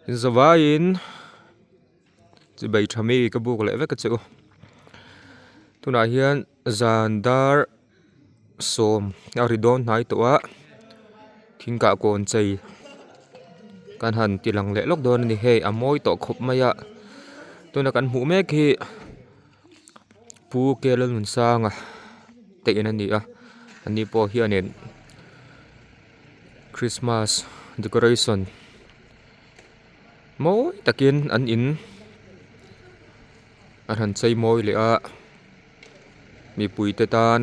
Zavaiin chibei tha mi ka buk leh vek a che u. Tunah hian zan dar sawm a ri dawn hnai tawh a thingkah kawn chei kan han ti lang leh lawk dawn a ni hei a mawi tawh khawp mai a tuna kan hmuh mek hi Pu Kelalnunsanga te in a ni a ani pawh hianin Christmas decoration mawi takin an in a han chei mawi leh a mipui te tan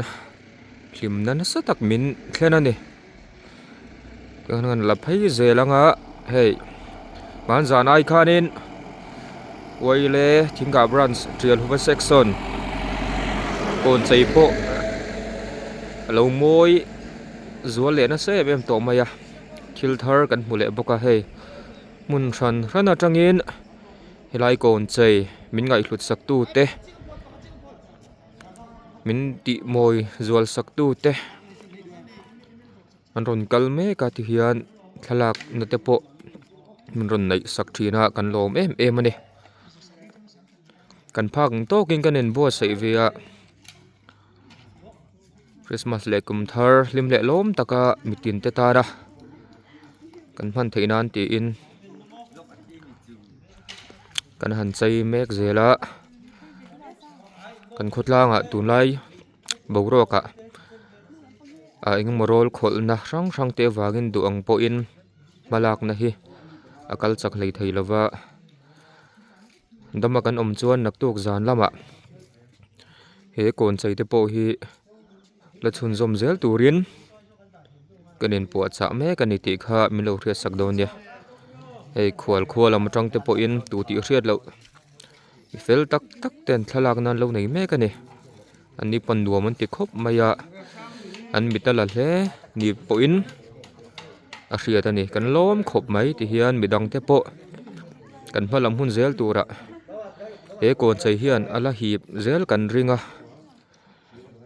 hlimna nasa tak min thlen a ni kan han la phei zel ang a hei hmanzan ai khanin Uaile Thingkah branch Tialhuva section kawn chei pawh a lo mawi zual leh nasa em em tawh mai a thil thar kan hmu leh bawk a hei hmun hran hran atangin helai kawn chei min ngaihhlut sak tu te min tih mawi zual sak tu te an rawn kal mek a tihian thlalak na te pawh min rawn neih sak thin a kan lawm em em a ni kan phak ang tawkin kan inbuatsaih ve a Christmas leh kum thar hlim leh lawm taka mitin te tana kan hman theih nan tiin kan han chei mek zel a kan khawtlangah tunlai boruak ah ah engemaw rawl khawlhna hrang hrang te avangin duh ang pawhin hmalakna hi a kal chak hlei thei lova. Dama kan awm chuan naktuk zan lamah he kawn chei te pawh hi la chhunzawm zel turin kan inpuahchah mek a ni tih kha min lo hriat sak dawn nia hei khual khua lam atang te pawhin tu tih hriat loh mi fel tak tak ten thlalak nan lo nei mek a ni an ni pawn nuam an ti khawp mai a an mit a la hle ni pawhin a hriat a ni kan lawm khawp mai ti hian midang te pawh kan hma lam hun zel turah he kawn chei hian a la hip zel kan ring a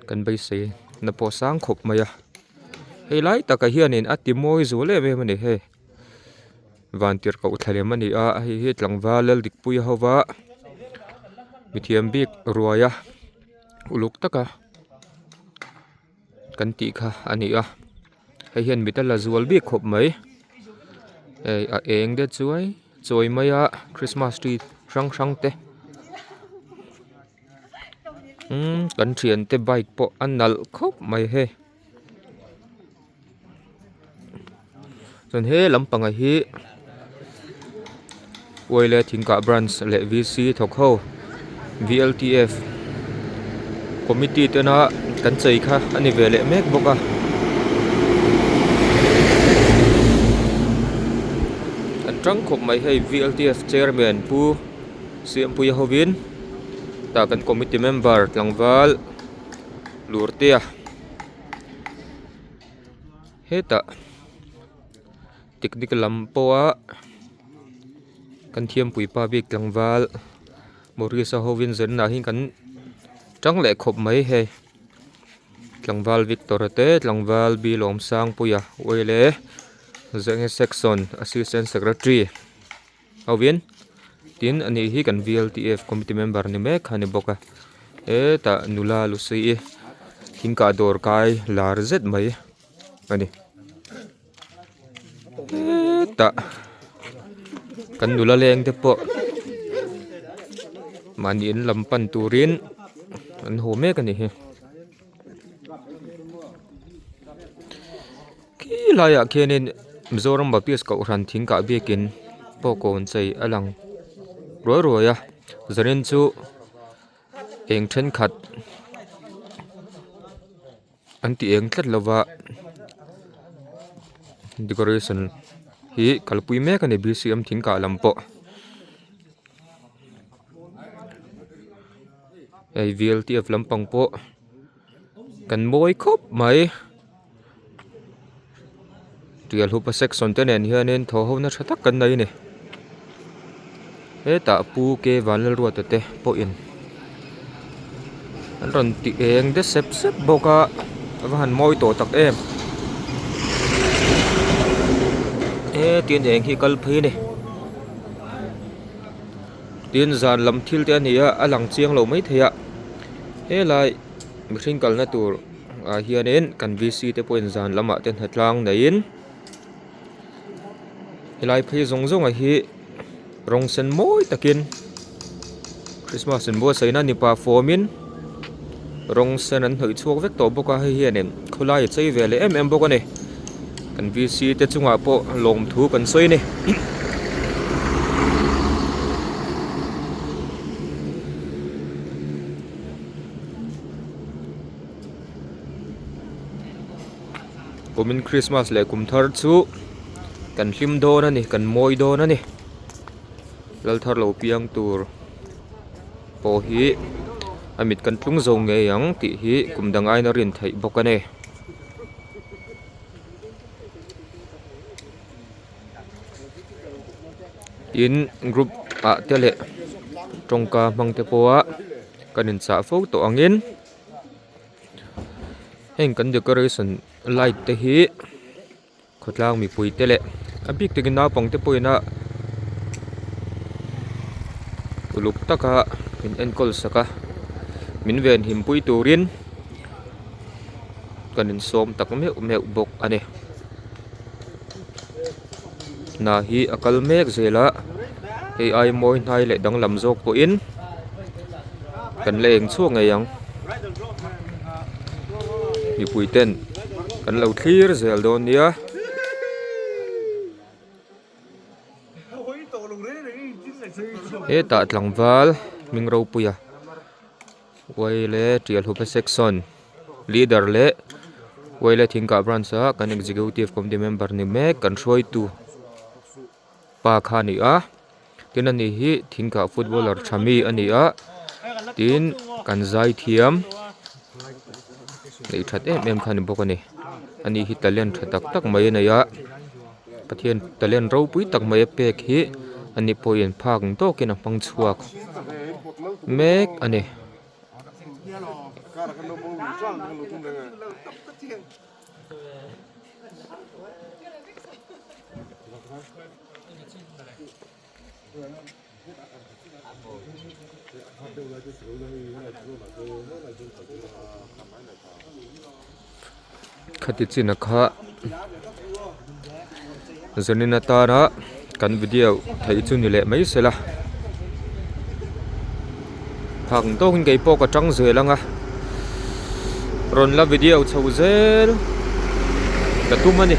kan beisei na pawh sang khawp mai a hei lai takah hianin a ti mawi zual em em a ni hei vantirhkoh thlalem a ni a hei hi tlangval Laldikpuii ho va mithiam bik ruai a uluk taka kan tih kha a ni a hei hian mit a la zual bik khawp mai hei a eng te chuai chawi mai a christmas tree hrang hrang te umm kan thiante bike pawh a nalh khawp mai hei. Chuan he lampangah hi Uaile Thingkah Branch leh V C thawk ho V L T F committee tena kan chei kha a ni ve leh mek bawk a. An tang khawp mai hei V L T F chairman Pu Siampuia hovin tah kan committee member tlangval Lurtea. Hetah technical lam pawha kan thiampui pa bik tlangval Maurice a hovin zenna hi kan tang leh khawp mai hei tlangval Victor a te tlangval Bilawmsangpuia uaile Zenge section assistant secretary hovin tin ani hi kan V L T F committee member ni mek a ni bawk a hetah nula Lucy thingkah dawr kai lar zet mai a ni hetah kan nula leng te pawh mahni in lam pan turin an haw mek a ni hi Khi laiah khianin Mizoram Baptist Kohhran thingkah biakin pawh kawn chei a lang ruai ruai a zanin chu eng thenkhat an ti eng tlat lo va decoration hi kalpui mek a ni B C M thingkah lam pawh hei V L T F lampang pawh kan mawi khawp mai. Tial hupa section te nen hianin thaw ho na tha tak kan nei a ni hetah pu K Vanlalruata te pawhin an rawn ti eng de sep sep bawk a a va han mawi tawh tak em he tin eng hi kal phei a ni. Tin zan lam thil te a ni a a lang chiang lo maithei a helai mihring kalna tur ah hianin kan v c te pawhin zan lamah te hnatlang neiin helai phei zawng zawng ah hi rawng sen mawi takin Christmas inbuatsaihna ni pah fawmin rawng sen an hnawih chhuak vek tawh bawk a hei hianin khawlai a chei ve leh em em bawk a ni kan v c te chungah pawh lawmthu kan sawi a ni. Kumin Christmas leh kum thar chu kan hlim dawn a ni kan mawi dawn a ni lal thar lo piang tur pawh hi a mit kan tlung zo ngei ang tih hi kum dang aiin a rin theih bawk a ni. Tin group ah te leh tawngka hmang te pawha kan inchah fo tawh angin. Heng kan decoration light te hi khawtlang mipui te leh a bik takin naupang te pawhin a uluk taka min enkawl sak a min venhim pui turin kan insawm tak meuh meuh bawk a ni hna hi a kal mek zel a hei ai mawi hnai leh danglam zawk pawhin kan la eng chhuak ngei ang mipui ten kan lo thlir zel dawn nia. Hetah tlangval hming ropuia Uaile Tialhupa section leader leh Uaile Thingkah branch a kan executive committee member ni mek kan hruaitu pa kha a ni a tin ani hi thingkah footballer tha mi a ni a tin kan zai thiam neih that em em kha a ni bawk a ni ani hi talent tha tak tak mai a nei a Pathian talent ropui tak mai a pek hi ani pawhin phak ang tawkin a hmang chhuak mek a ni. Khati chin a kha zanin atana kan video theih chu ni leh mai sela phak ang tawkin kei pawh ka tang zel ang a rawn la video chho zel ka tum a ni.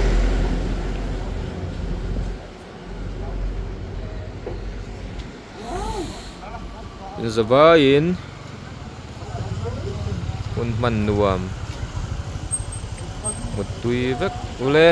Zavaiin hun hman nuam muttui vek ule.